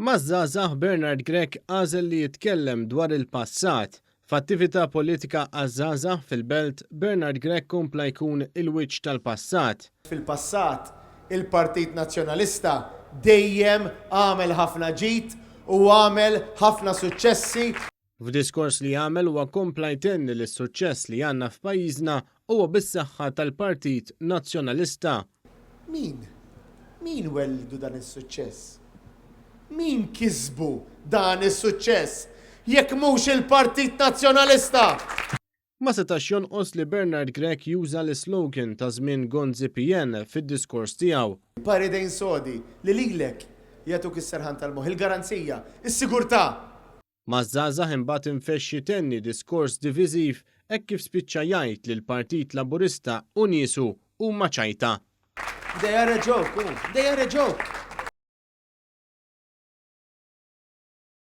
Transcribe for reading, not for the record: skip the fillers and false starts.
Maż-żgħażagħ Bernard Grech għażel li jitkellem dwar il-passat. F'attività politika għaż-żgħażagħ fil-Belt, Bernard Grech kompla jkun il-wiċċ tal-passat. Fil-passat, il-Partit Nazzjonalista dejjem għamel ħafna ġid u għamel ħafna suċċessi. F'diskors li għamel huwa kompla jtenni li s-suċċess li għandna f'pajjiżna huwa bis-saħħa tal-Partit Nazzjonalista. Min? Min welldu dan is-suċċess? Min kisbu dan is-suċċess jekk mhux il-Partit Nazzjonalista? Ma setax jonqos li Bernard Grech juża l-islogan ta' żmien Gonzi PN fid-diskors tiegħu. Par idejn sodi li lilek jagħtuk is-serħan tal-moħħ, il-garanzija, is-sigurtà. Maż-żgħażagħ imbagħad infexx itenni diskors diviżiv hekk kif spiċċa jgħid li l-Partit Laburista u niesu huma ċajta. They are a joke, hu. They are a joke.